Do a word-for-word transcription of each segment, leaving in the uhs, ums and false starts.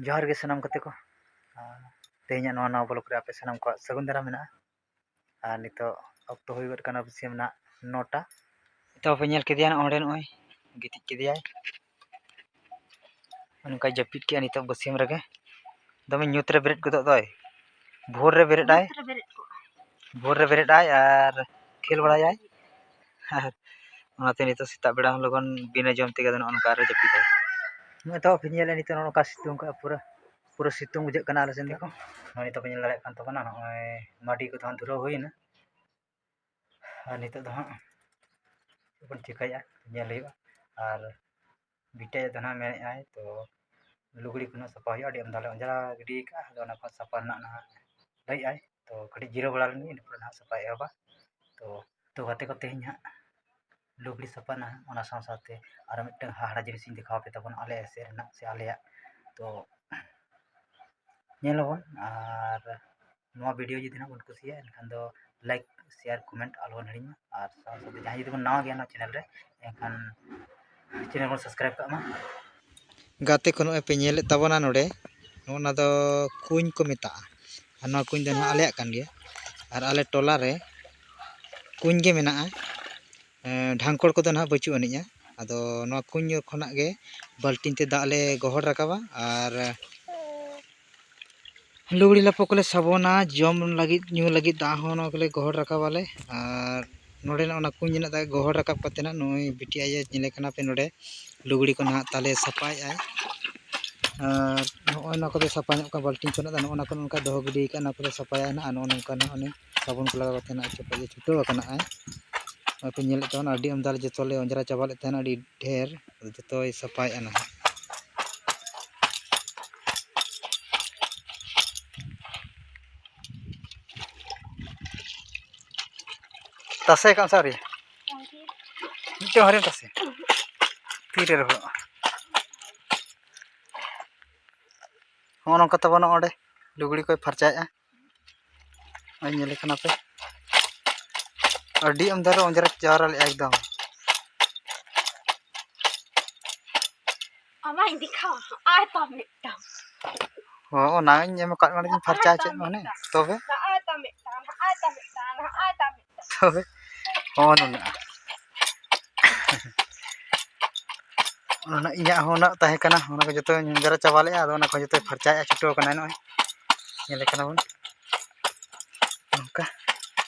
ᱡᱚᱦᱟᱨ ᱜᱮ ᱥᱟᱱᱟᱢ ᱠᱟᱛᱮ ᱠᱚ᱾ ᱟᱨ ᱛᱮᱦᱮᱧᱟᱜ ᱱᱚᱣᱟ ᱱᱟᱣᱟ ᱵᱞᱚᱜ ᱨᱮ ᱟᱯᱮ ᱥᱟᱱᱟᱢ ᱠᱚᱣᱟᱜ ᱥᱟᱹᱜᱩᱱ ᱫᱟᱨᱟᱢ ᱢᱮᱱᱟᱜᱼᱟ᱾ ᱟᱨ ᱱᱤᱛᱚᱜ ᱚᱠᱛᱚ ᱦᱩᱭ ᱜᱚᱫ ᱠᱟᱱᱟ ᱵᱟᱹᱥᱭᱟᱹᱢ ᱨᱮᱱᱟᱜ ᱱᱚᱴᱟ᱾ ᱱᱤᱛᱚᱜ ᱯᱮ ᱧᱮᱞ ᱠᱮᱫᱮᱭᱟ ᱱᱚᱜᱼᱚᱭ ᱱᱚᱸᱰᱮ ᱱᱚᱜᱼᱚᱭ ᱜᱤᱛᱤᱡ ᱠᱮᱫᱮᱭᱟᱭ᱾ ᱚᱱᱠᱟᱭ ᱡᱟᱹᱯᱤᱫ ᱠᱮᱜᱼᱟ ᱱᱤᱛᱚᱜ ᱵᱟᱹᱥᱭᱟᱹᱢ ᱨᱮᱜᱮ᱾ ᱫᱚᱢᱮ ᱧᱩᱛ ᱨᱮ ᱵᱮᱨᱮᱫ ᱜᱚᱫᱚᱜ ᱫᱚᱭ᱾ ᱵᱷᱳᱨ ᱨᱮ ᱵᱮᱨᱮᱫ ᱟᱭ᱾ ᱧᱩᱛ ᱨᱮ ᱵᱮᱨᱮᱫ ᱠᱚᱜᱼᱟᱭ᱾ ᱵᱷᱳᱨ ᱨᱮ ᱵᱮᱨᱮᱫ ᱟᱭ ᱟᱨ ᱠᱷᱮᱞ ᱵᱟᱲᱟᱭᱟᱭ᱾ ᱟᱨ ᱚᱱᱟᱛᱮ ᱱᱤᱛᱚᱜ ᱥᱮᱛᱟᱜ ᱵᱮᱲᱟ ᱦᱚᱸ ᱞᱚᱜᱚᱱ ᱵᱤᱱᱟᱹ ᱡᱚᱢ ᱛᱮᱜᱮ ᱟᱫᱚ ᱱᱚᱜᱼᱚ ᱱᱚᱝᱠᱟ ᱟᱨᱚ ᱡᱟᱹᱯᱤᱫᱟᱭ᱾ ᱱᱚᱜᱼᱚᱭ ᱛᱚ ᱯᱮ ᱧᱮᱞᱮᱫ ᱱᱤᱛᱚᱜ ᱱᱚᱜᱼᱚ ᱱᱚᱝᱠᱟ ᱥᱤᱛᱩᱝ ᱠᱟᱜᱼᱟ, ᱯᱩᱨᱟᱹ, ᱯᱩᱨᱟᱹ ᱥᱤᱛᱩᱝ ᱵᱩᱡᱷᱟᱹᱜ ᱠᱟᱱᱟ ᱟᱞᱮ ᱥᱮᱱ ᱫᱚ᱾ ᱱᱚᱜᱼᱚᱭ ᱱᱤᱛᱚᱜ ᱯᱮ ᱧᱮᱞ ᱫᱟᱲᱮᱭᱟᱜ ᱠᱟᱱ ᱛᱟᱵᱚᱱᱟ, ᱱᱚᱜᱼᱚᱭ ᱢᱟᱹᱰᱤ ᱠᱚᱫᱚ ᱦᱟᱸᱜ ᱫᱷᱩᱨᱟᱹᱣ ᱦᱩᱭᱮᱱᱟ᱾ ᱟᱨ ᱱᱤᱛᱚᱜ ᱫᱚ ᱦᱟᱸᱜ ᱪᱮᱫ ᱵᱚᱱ ᱪᱤᱠᱟᱹᱭᱟ ᱧᱮᱞ ᱦᱩᱭᱩᱜᱼᱟ᱾ ᱟᱨ ᱵᱤᱴᱟᱹᱭ ᱫᱚ ᱱᱟᱦᱟᱜ ᱢᱮᱱᱮᱫ ᱟᱭ, ᱛᱚ ᱞᱩᱜᱽᱲᱤ ᱠᱚ ᱱᱟᱦᱟᱜ ᱥᱟᱯᱷᱟ ᱦᱩᱭᱩᱜᱼᱟ, ᱟᱹᱰᱤ ᱟᱢᱫᱟ ᱞᱮ ᱚᱸᱡᱽᱨᱟ ᱜᱤᱰᱤ ᱠᱟᱜᱼᱟ, ᱟᱫᱚ ᱚᱱᱟ ᱠᱚ ᱥᱟᱯᱷᱟ ᱨᱮᱱᱟᱜ ᱱᱟᱦᱟᱜ ᱞᱟᱹᱭᱮᱫ ᱟᱭ᱾ ᱛᱚ ᱠᱟᱹᱴᱤᱡ ᱡᱤᱨᱟᱹᱣ ᱵᱟᱲᱟ ᱞᱮᱱ ᱜᱮ, ᱤᱱᱟᱹ ᱯᱚᱨᱮ ᱱᱟᱦᱟᱜ ᱥᱟᱯᱷᱟ ᱮᱦᱚᱵᱟ᱾ ᱛᱚ, ᱛᱚ ᱜᱟᱛᱮ ᱠᱚ, ᱛᱮᱦᱮᱧ ᱦᱟᱸᱜ ᱞᱩᱜᱽᱲᱤ ᱥᱟᱯᱷᱟ ᱱᱟᱦᱟᱜ, ᱚᱱᱟ ᱥᱟᱶ ᱥᱟᱶᱛᱮ ᱟᱨᱚ ᱢᱤᱫᱴᱟᱝ ᱦᱟᱦᱟᱲᱟ ᱡᱤᱱᱤᱥ ᱤᱧ ᱫᱮᱠᱷᱟᱣ ᱟᱯᱮ ᱛᱟᱵᱚᱱᱟ, ᱟᱞᱮ ᱥᱮᱫ ᱨᱮᱱᱟᱜ ᱥᱮ ᱟᱞᱮᱭᱟᱜ᱾ ᱛᱚ ᱧᱮᱞ ᱟᱵᱚᱱ, ᱟᱨ ᱱᱚᱣᱟ ᱵᱷᱤᱰᱤᱭᱳ ᱡᱩᱫᱤ ᱱᱟᱦᱟᱜ ᱵᱚᱱ ᱠᱩᱥᱤᱭᱟᱜᱼᱟ, ᱮᱱᱠᱷᱟᱱ ᱫᱚ ᱞᱟᱭᱤᱠ, ᱥᱮᱭᱟᱨ, ᱠᱚᱢᱮᱱᱴ ᱟᱞᱚ ᱵᱚᱱ ᱦᱤᱲᱤᱧ ᱢᱟ᱾ ᱟᱨ ᱥᱟᱶ ᱥᱟᱶᱛᱮ ᱡᱟᱦᱟᱸᱭ ᱡᱩᱫᱤ ᱵᱚᱱ ᱱᱟᱣᱟ ᱜᱮᱭᱟ ᱱᱚᱣᱟ ᱪᱮᱱᱮᱞ ᱨᱮ, ᱮᱱᱠᱷᱟᱱ ᱪᱮᱱᱮᱞ ᱵᱚᱱ ᱥᱟᱵᱥᱠᱨᱟᱭᱤᱵ ᱠᱟᱜ ᱢᱟ᱾ ᱜᱟᱛᱮ ᱠᱚ, ᱱᱚᱜᱼᱚᱭ ᱯᱮ ᱧᱮᱞᱮᱫ ᱛᱟᱵᱚᱱᱟ ᱱᱚᱰᱮ, ᱱᱚᱜᱼᱚ ᱱᱟ ᱫᱚ ᱠᱩᱧ ᱠᱚ ᱢᱮᱛᱟᱜᱼᱟ᱾ ᱟᱨ ᱱᱚᱣᱟ ᱠᱩᱧ ᱫᱚ ᱱᱟᱦᱟᱜ ᱟᱞᱮᱭᱟᱜ ᱠᱟᱱ ᱜᱮᱭᱟ᱾ ᱟᱨ ᱟᱞᱮ ᱴᱚᱞᱟ ᱨᱮ ᱠᱩᱧ ᱜᱮ ᱢᱮᱱᱟᱜᱼᱟ᱾ ᱮᱸ, ᱰᱷᱟᱝᱠᱚᱲ ᱠᱚᱫᱚ ᱱᱟᱦᱟᱜ ᱵᱟᱹᱪᱩᱜ ᱟᱹᱱᱤᱡᱼᱟ᱾ ᱟᱫᱚ ᱱᱚᱣᱟ ᱠᱩᱧ ᱠᱷᱚᱱᱟᱜ ᱜᱮ ᱵᱟᱹᱞᱴᱤᱱ ᱛᱮ ᱫᱟᱜ ᱞᱮ ᱜᱚᱦᱚᱲ ᱨᱟᱠᱟᱵᱟ᱾ ᱟᱨ ᱞᱩᱜᱽᱲᱤ ᱞᱟᱯᱚ ᱠᱚᱞᱮ ᱥᱟᱵᱚᱱᱟ, ᱡᱚᱢ ᱞᱟᱹᱜᱤᱫ, ᱧᱩ ᱞᱟᱹᱜᱤᱫ ᱫᱟᱜ ᱦᱚᱸ ᱱᱚᱣᱟ ᱠᱚᱞᱮ ᱜᱚᱦᱚᱲ ᱨᱟᱠᱟᱵᱟᱞᱮ᱾ ᱟᱨ ᱱᱚᱰᱮᱱᱟᱜ ᱚᱱᱟ ᱠᱩᱧ ᱨᱮᱱᱟᱜ ᱫᱟᱜ ᱜᱚᱦᱚᱲ ᱨᱟᱠᱟᱵ ᱠᱟᱛᱮ ᱱᱟᱜ ᱱᱩᱭ ᱵᱤᱴᱤ ᱟᱡ ᱮ ᱧᱮᱞᱮ ᱠᱟᱱᱟ ᱯᱮ ᱱᱚᱰᱮ ᱞᱩᱜᱽᱲᱤ ᱠᱚ ᱱᱟᱦᱟᱜ ᱛᱟᱞᱮ ᱥᱟᱯᱷᱟᱭᱮᱫ ᱟᱭ᱾ ᱟᱨ ᱱᱚᱜᱼᱚᱭ ᱱᱚᱣᱟ ᱠᱚᱫᱚ ᱥᱟᱯᱷᱟ ᱧᱚᱜ ᱠᱟᱱᱟ, ᱵᱟᱹᱞᱴᱤᱱ ᱠᱚ ᱱᱟᱜ ᱫᱚ ᱱᱚᱜᱼᱚ ᱱᱚᱣᱟ ᱠᱚ ᱱᱚᱝᱠᱟ ᱫᱚᱦᱚ ᱜᱤᱰᱤ ᱠᱟᱜᱼᱟ, ᱱᱚᱣᱟ ᱠᱚᱫᱚ ᱥᱟᱯᱷᱟᱭᱟ ᱱᱟᱦᱟᱜ᱾ ᱟᱨ ᱱᱚᱜᱼᱚ ᱱᱚᱝᱠᱟ ᱱᱟᱦᱟᱜ ᱩᱱᱤ ᱥᱟᱵᱚᱱ ᱠᱚ ᱞᱟᱜᱟᱣ ᱠᱟᱛᱮ ᱱᱟᱜ ᱪᱚᱯᱚᱡ ᱮ ᱪᱷᱩᱴᱟᱹᱣ ᱟᱠᱟᱱᱟ ᱟᱡ᱾ ᱱᱚᱜᱼᱚᱭ ᱯᱮ ᱧᱮᱞᱮᱫ ᱛᱟᱵᱚᱱᱟ, ᱟᱹᱰᱤ ᱟᱢᱫᱟ ᱞᱮ ᱡᱚᱛᱚ ᱞᱮ ᱚᱸᱡᱽᱨᱟ ᱪᱟᱵᱟ ᱞᱮᱫ ᱛᱟᱦᱮᱱᱟ, ᱟᱹᱰᱤ ᱰᱷᱮᱨ᱾ ᱟᱫᱚ ᱡᱚᱛᱚᱭ ᱥᱟᱯᱷᱟᱭᱮᱫᱼᱟ ᱱᱟᱦᱟᱜ᱾ ᱛᱟᱥᱮ ᱠᱟᱜ ᱟᱢ ᱥᱮ ᱟᱹᱣᱨᱤ? ᱢᱤᱫᱴᱮᱱ ᱦᱚᱸ ᱟᱹᱣᱨᱤᱢ ᱛᱟᱥᱮ? ᱛᱤᱨᱮ ᱨᱚᱦᱚᱲᱚᱜᱼᱟ? ᱦᱚᱸᱜᱼᱚ ᱱᱚᱝᱠᱟ ᱛᱟᱵᱚᱱ ᱱᱚᱜᱼᱚ ᱱᱚᱰᱮ ᱞᱩᱜᱽᱲᱤ ᱠᱚᱭ ᱯᱷᱟᱨᱪᱟᱭᱮᱫᱼᱟ᱾ ᱱᱚᱜᱼᱚᱭ ᱧᱮᱞᱮ ᱠᱟᱱᱟ ᱯᱮ, ᱟᱹᱰᱤ ᱟᱢᱫᱟ ᱨᱮ ᱚᱸᱡᱽᱨᱟ ᱡᱟᱣᱨᱟ ᱞᱮᱫᱼᱟ ᱮᱠᱫᱚᱢ᱾ ᱟᱢᱟᱜ ᱤᱧ ᱫᱮᱠᱷᱟᱣᱟ, ᱟᱭ ᱛᱟᱢ ᱢᱤᱫᱴᱟᱝ᱾ ᱦᱚᱸ, ᱚᱱᱟᱧ ᱮᱢ ᱟᱠᱟᱫ, ᱚᱱᱟᱧ ᱯᱷᱟᱨᱪᱟ ᱦᱚᱪᱚᱭᱮᱫ ᱢᱮ ᱦᱟᱱᱮ᱾ ᱛᱚᱵᱮ? ᱱᱚᱜᱼᱚᱭ ᱛᱟᱢ ᱢᱤᱫᱴᱟᱝ, ᱱᱚᱜᱼᱚᱭ ᱛᱟᱢ ᱢᱤᱫᱴᱟᱝ, ᱱᱚᱜᱼᱚᱭ ᱛᱟᱢ ᱢᱤᱫᱴᱟᱝ᱾ ᱛᱚᱵᱮ? ᱦᱚᱸ, ᱱᱩᱱᱟᱹᱜ᱾ ᱚᱱᱟ ᱤᱧᱟᱹᱜ ᱦᱚᱸ ᱩᱱᱟᱹᱜ ᱛᱟᱦᱮᱸ ᱠᱟᱱᱟ, ᱚᱱᱟ ᱠᱚ ᱡᱚᱛᱚᱧ ᱡᱟᱣᱨᱟ ᱪᱟᱵᱟ ᱞᱮᱫᱼᱟ᱾ ᱟᱫᱚ ᱚᱱᱟ ᱠᱚ ᱡᱚᱛᱚᱭ ᱯᱷᱟᱨᱪᱟᱭᱮᱫᱼᱟ, ᱪᱷᱩᱴᱟᱹᱣ ᱠᱟᱱᱟᱭ ᱱᱚᱜᱼᱚᱭ᱾ ᱧᱮᱞᱮ ᱠᱟᱱᱟ ᱵᱚᱱ ᱱᱚᱝᱠᱟ᱾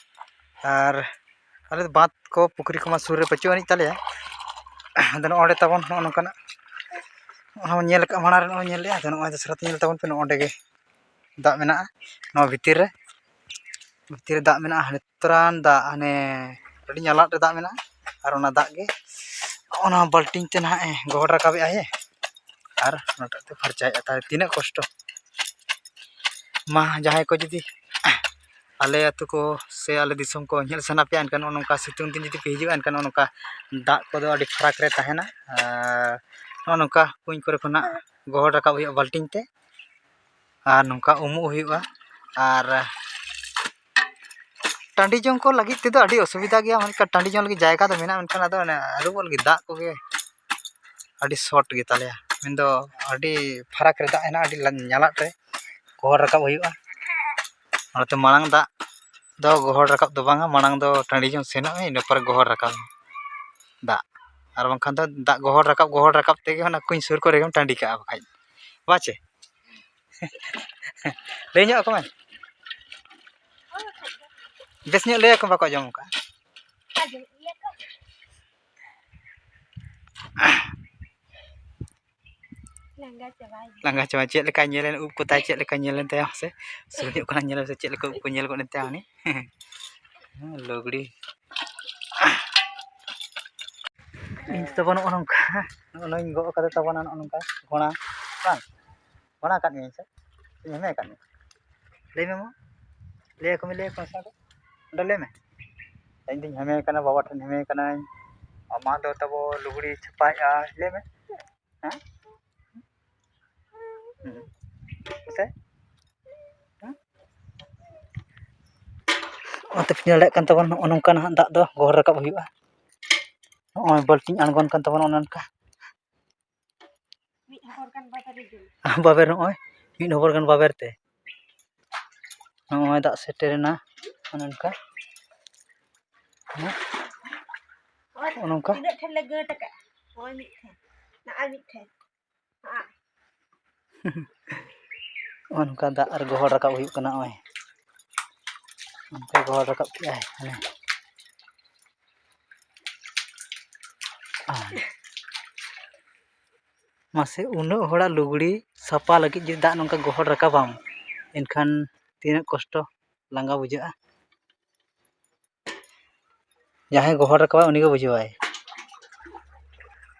ᱟᱨ ᱟᱞᱮ ᱫᱚ ᱵᱟᱸᱫᱽ ᱠᱚ, ᱯᱩᱠᱷᱨᱤ ᱠᱚᱢᱟ ᱥᱩᱨ ᱨᱮ ᱵᱟᱹᱪᱩᱜ ᱟᱹᱱᱤᱡ ᱛᱟᱞᱮᱭᱟ᱾ ᱟᱫᱚ ᱱᱚᱜᱼᱚᱭ ᱚᱸᱰᱮ ᱛᱟᱵᱚᱱ ᱱᱚᱜᱼᱚ ᱱᱚᱝᱠᱟᱱᱟᱜ, ᱚᱱᱟ ᱦᱚᱸ ᱧᱮᱞ ᱟᱠᱟᱫ, ᱢᱟᱲᱟᱝ ᱨᱮ ᱱᱚᱜᱼᱚᱭ ᱧᱮᱞ ᱞᱮᱜᱼᱟ᱾ ᱟᱫᱚ ᱱᱚᱜᱼᱚᱭ ᱫᱚᱥᱨᱟ ᱛᱮ ᱧᱮᱞ ᱛᱟᱵᱚᱱ ᱯᱮ, ᱱᱚᱜᱼᱚ ᱱᱚᱸᱰᱮ ᱜᱮ ᱫᱟᱜ ᱢᱮᱱᱟᱜᱼᱟ᱾ ᱱᱚᱣᱟ ᱵᱷᱤᱛᱤᱨ ᱨᱮ, ᱵᱷᱤᱛᱤᱨ ᱨᱮ ᱫᱟᱜ ᱢᱮᱱᱟᱜᱼᱟ, ᱦᱟᱱᱮ ᱛᱚᱨᱟᱱ ᱫᱟᱜ, ᱦᱟᱱᱮ ᱟᱹᱰᱤ ᱧᱟᱞᱟᱫ ᱨᱮ ᱫᱟᱜ ᱢᱮᱱᱟᱜᱼᱟ᱾ ᱟᱨ ᱚᱱᱟ ᱫᱟᱜ ᱜᱮ ᱚᱱᱟ ᱵᱟᱹᱞᱴᱤᱱ ᱛᱮ ᱱᱟᱦᱟᱜ ᱮ ᱜᱚᱦᱚᱲ ᱨᱟᱠᱟᱵᱮᱜᱼᱟ ᱦᱮ, ᱟᱨ ᱚᱱᱟᱴᱟᱜ ᱛᱮ ᱯᱷᱟᱨᱪᱟᱭᱮᱫᱼᱟ᱾ ᱛᱟᱦᱞᱮ ᱛᱤᱱᱟᱹᱜ ᱠᱚᱥᱴᱚ᱾ ᱢᱟ, ᱡᱟᱦᱟᱸᱭ ᱠᱚ ᱡᱩᱫᱤ ᱟᱞᱮ ᱟᱹᱛᱩ ᱠᱚ ᱥᱮ ᱟᱞᱮ ᱫᱤᱥᱚᱢ ᱠᱚ ᱧᱮᱞ ᱥᱟᱱᱟ ᱯᱮᱭᱟ, ᱮᱱᱠᱷᱟᱱ ᱱᱚᱜᱼᱚ ᱱᱚᱝᱠᱟ ᱥᱤᱛᱩᱝ ᱫᱤᱱ ᱡᱩᱫᱤ ᱯᱮ ᱦᱤᱡᱩᱜᱼᱟ, ᱮᱱᱠᱷᱟᱱ ᱱᱚᱜᱼᱚ ᱱᱚᱝᱠᱟ ᱫᱟᱜ ᱠᱚᱫᱚ ᱟᱹᱰᱤ ᱯᱷᱟᱨᱟᱠ ᱨᱮ ᱛᱟᱦᱮᱱᱟ᱾ ᱟᱨ ᱱᱚᱜᱼᱚ ᱱᱚᱝᱠᱟ ᱠᱩᱧ ᱠᱚᱨᱮ ᱠᱷᱚᱱᱟᱜ ᱜᱚᱦᱚᱲ ᱨᱟᱠᱟᱵ ᱦᱩᱭᱩᱜᱼᱟ ᱵᱟᱹᱞᱴᱤᱱ ᱛᱮ, ᱟᱨ ᱱᱚᱝᱠᱟ ᱩᱢᱩᱜ ᱦᱩᱭᱩᱜᱼᱟ᱾ ᱟᱨ ᱴᱟᱺᱰᱤ ᱡᱚᱝ ᱠᱚ ᱞᱟᱹᱜᱤᱫ ᱛᱮᱫᱚ ᱟᱹᱰᱤ ᱚᱥᱩᱵᱤᱫᱷᱟ ᱜᱮᱭᱟ, ᱢᱮᱱᱠᱷᱟᱱ ᱴᱟᱺᱰᱤ ᱡᱚᱝ ᱞᱟᱹᱜᱤᱫ ᱡᱟᱭᱜᱟ ᱫᱚ ᱢᱮᱱᱟᱜᱼᱟ, ᱢᱮᱱᱠᱷᱟᱱ ᱟᱫᱚ ᱚᱱᱮ ᱟᱹᱨᱩᱵᱚᱜ ᱞᱟᱹᱜᱤᱫ ᱫᱟᱜ ᱠᱚᱜᱮ ᱟᱹᱰᱤ ᱥᱚᱴ ᱜᱮᱛᱟᱞᱮᱭᱟ, ᱢᱮᱱᱫᱚ ᱟᱹᱰᱤ ᱯᱷᱟᱨᱟᱠ ᱨᱮ ᱫᱟᱜ ᱦᱮᱱᱟᱜᱼᱟ, ᱟᱹᱰᱤ ᱧᱟᱞᱟᱫ ᱨᱮ ᱜᱚᱦᱚᱲ ᱨᱟᱠᱟᱵ ᱦᱩᱭᱩᱜᱼᱟ᱾ ᱚᱱᱟᱛᱮ ᱢᱟᱲᱟᱝ ᱫᱟᱜ ᱫᱚ ᱜᱚᱦᱚᱲ ᱨᱟᱠᱟᱵ ᱫᱚ ᱵᱟᱝᱟ, ᱢᱟᱲᱟᱝ ᱫᱚ ᱴᱟᱺᱰᱤ ᱡᱚᱝ ᱥᱮᱱᱚᱜ ᱢᱮ, ᱤᱱᱟᱹ ᱯᱚᱨᱮ ᱜᱚᱦᱚᱲ ᱨᱟᱠᱟᱵ ᱢᱮ ᱫᱟᱜ᱾ ᱟᱨ ᱵᱟᱝᱠᱷᱟᱱ ᱫᱚ ᱫᱟᱜ ᱜᱚᱦᱚᱲ ᱨᱟᱠᱟᱵ, ᱜᱚᱦᱚᱲ ᱨᱟᱠᱟᱵ ᱛᱮᱜᱮ ᱚᱱᱟ ᱠᱩᱧ ᱥᱩᱨ ᱠᱚᱨᱮ ᱜᱮᱢ ᱴᱟᱺᱰᱤ ᱠᱟᱜᱼᱟ ᱵᱟᱠᱷᱟᱡ, ᱵᱟᱪᱮ? ᱞᱟᱹᱭ ᱧᱚᱜ ᱟᱠᱚ ᱢᱮ, ᱵᱮᱥ ᱧᱚᱜ ᱞᱟᱹᱭ ᱟᱠᱚ, ᱵᱟᱠᱚ ᱟᱸᱡᱚᱢ ᱟᱠᱟᱫᱼᱟ᱾ ᱞᱟᱸᱜᱟ ᱪᱟᱵᱟᱭ᱾ ᱞᱟᱸᱜᱟ ᱪᱟᱵᱟ᱾ ᱪᱮᱫ ᱞᱮᱠᱟᱭ ᱧᱮᱞᱮᱱ ᱩᱵ ᱠᱚ ᱛᱟᱭ, ᱪᱮᱫ ᱞᱮᱠᱟᱭ ᱧᱮᱞᱮᱱ ᱛᱟᱭᱟ ᱥᱮ? ᱥᱩᱨ ᱧᱚᱜ ᱠᱷᱚᱱᱟᱜ ᱧᱮᱞ ᱢᱮᱥᱮ, ᱪᱮᱫ ᱞᱮᱠᱟ ᱩᱵ ᱠᱚ ᱧᱮᱞ ᱜᱚᱫ ᱮᱱ ᱛᱟᱭᱟ ᱩᱱᱤ᱾ ᱞᱩᱜᱽᱲᱤ᱾ ᱤᱧ ᱛᱮᱫᱚ ᱵᱟᱹᱱᱩᱜᱼᱟ ᱱᱚᱝᱠᱟ᱾ ᱱᱚᱜᱼᱚ ᱱᱚᱣᱟᱧ ᱜᱚᱜ ᱠᱟᱫᱟ ᱛᱟᱵᱚᱱᱟ ᱱᱚᱜᱼᱚ ᱱᱚᱝᱠᱟ ᱜᱷᱚᱲᱟ, ᱵᱟᱝ? ᱜᱷᱚᱲᱟ ᱟᱠᱟᱫ ᱢᱤᱭᱟᱹᱧ ᱥᱮ? ᱤᱧ ᱦᱮᱢᱮ ᱟᱠᱟᱫ ᱢᱮᱭᱟ? ᱞᱟᱹᱭ ᱢᱮ ᱢᱟ᱾ ᱞᱟᱹᱭ ᱟᱠᱚ ᱢᱮ, ᱞᱟᱹᱭ ᱟᱠᱚ ᱢᱮ ᱥᱮ ᱚᱸᱰᱮ᱾ ᱚᱸᱰᱮ ᱞᱟᱹᱭ ᱢᱮ᱾ ᱤᱧ ᱫᱩᱧ ᱦᱮᱢᱮ ᱟᱠᱟᱱᱟ, ᱵᱟᱵᱟ ᱴᱷᱮᱱ ᱦᱮᱢᱮ ᱟᱠᱟᱱᱟᱹᱧ᱾ ᱟᱢᱟᱜ ᱫᱚ ᱛᱟᱵᱚ ᱞᱩᱜᱽᱲᱤ ᱪᱷᱟᱯᱟᱭᱮᱫᱼᱟ᱾ ᱞᱟᱹᱭ ᱢᱮ᱾ ᱦᱮᱸ? ᱦᱩᱸ᱾ ᱥᱮ? ᱦᱮᱸ? ᱚᱱᱟᱛᱮ ᱯᱮ ᱧᱮᱞ ᱫᱟᱲᱮᱭᱟᱜ ᱠᱟᱱ ᱛᱟᱵᱚᱱᱟ, ᱱᱚᱜᱼᱚ ᱱᱚᱝᱠᱟ ᱱᱟᱦᱟᱜ ᱫᱟᱜ ᱫᱚ ᱜᱚᱦᱚᱲ ᱨᱟᱠᱟᱵ ᱦᱩᱭᱩᱜᱼᱟ᱾ ᱱᱚᱜᱼᱚᱭ ᱵᱟᱹᱞᱴᱤᱱ ᱟᱬᱜᱚᱱ ᱠᱟᱱ ᱛᱟᱵᱚᱱᱟ ᱚᱱᱮ ᱚᱱᱠᱟ᱾ ᱵᱟᱵᱮᱨ ᱱᱚᱜᱼᱚᱭ ᱢᱤᱫ ᱦᱚᱵᱚᱨ ᱜᱟᱱ ᱵᱟᱵᱮᱨ ᱛᱮ᱾ ᱱᱚᱜᱼᱚᱭ ᱫᱟᱜ ᱥᱮᱴᱮᱨᱮᱱᱟ, ᱚᱱᱮ ᱚᱱᱠᱟ᱾ ᱦᱮᱸ? ᱱᱚᱜᱼᱚ ᱱᱚᱝᱠᱟ᱾ ᱛᱤᱱᱟᱹᱜ ᱴᱷᱮᱱ ᱞᱮ ᱜᱟᱹᱴ ᱟᱠᱟᱫᱼᱟ? ᱱᱚᱜᱼᱚᱭ ᱢᱤᱫ ᱴᱷᱮᱱ, ᱱᱚᱜᱼᱚᱭ ᱢᱤᱫ ᱴᱷᱮᱱ᱾ ᱱᱚᱜᱼᱚ ᱱᱚᱝᱠᱟ ᱫᱟᱜ ᱨᱮ ᱜᱚᱦᱚᱲ ᱨᱟᱠᱟᱵ ᱦᱩᱭᱩᱜ ᱠᱟᱱᱟ᱾ ᱱᱚᱜᱼᱚᱭ ᱱᱚᱝᱠᱟ ᱜᱚᱦᱚᱲ ᱨᱟᱠᱟᱵ ᱠᱮᱜᱼᱟᱭ᱾ ᱦᱟᱱᱮ᱾ ᱟᱨ ᱢᱟᱥᱮ, ᱩᱱᱟᱹᱜ ᱦᱚᱲᱟᱜ ᱞᱩᱜᱽᱲᱤ ᱥᱟᱯᱷᱟ ᱞᱟᱹᱜᱤᱫ ᱡᱩᱫᱤ ᱫᱟᱜ ᱱᱚᱝᱠᱟ ᱜᱚᱦᱚᱲ ᱨᱟᱠᱟᱵᱟᱢ, ᱮᱱᱠᱷᱟᱱ ᱛᱤᱱᱟᱹᱜ ᱠᱚᱥᱴᱚ, ᱞᱟᱸᱜᱟ ᱵᱩᱡᱷᱟᱹᱜᱼᱟ᱾ ᱡᱟᱦᱟᱸᱭ ᱜᱚᱦᱚᱲ ᱨᱟᱠᱟᱵᱟᱭ, ᱩᱱᱤᱜᱮ ᱵᱩᱡᱷᱟᱹᱣᱟᱭ᱾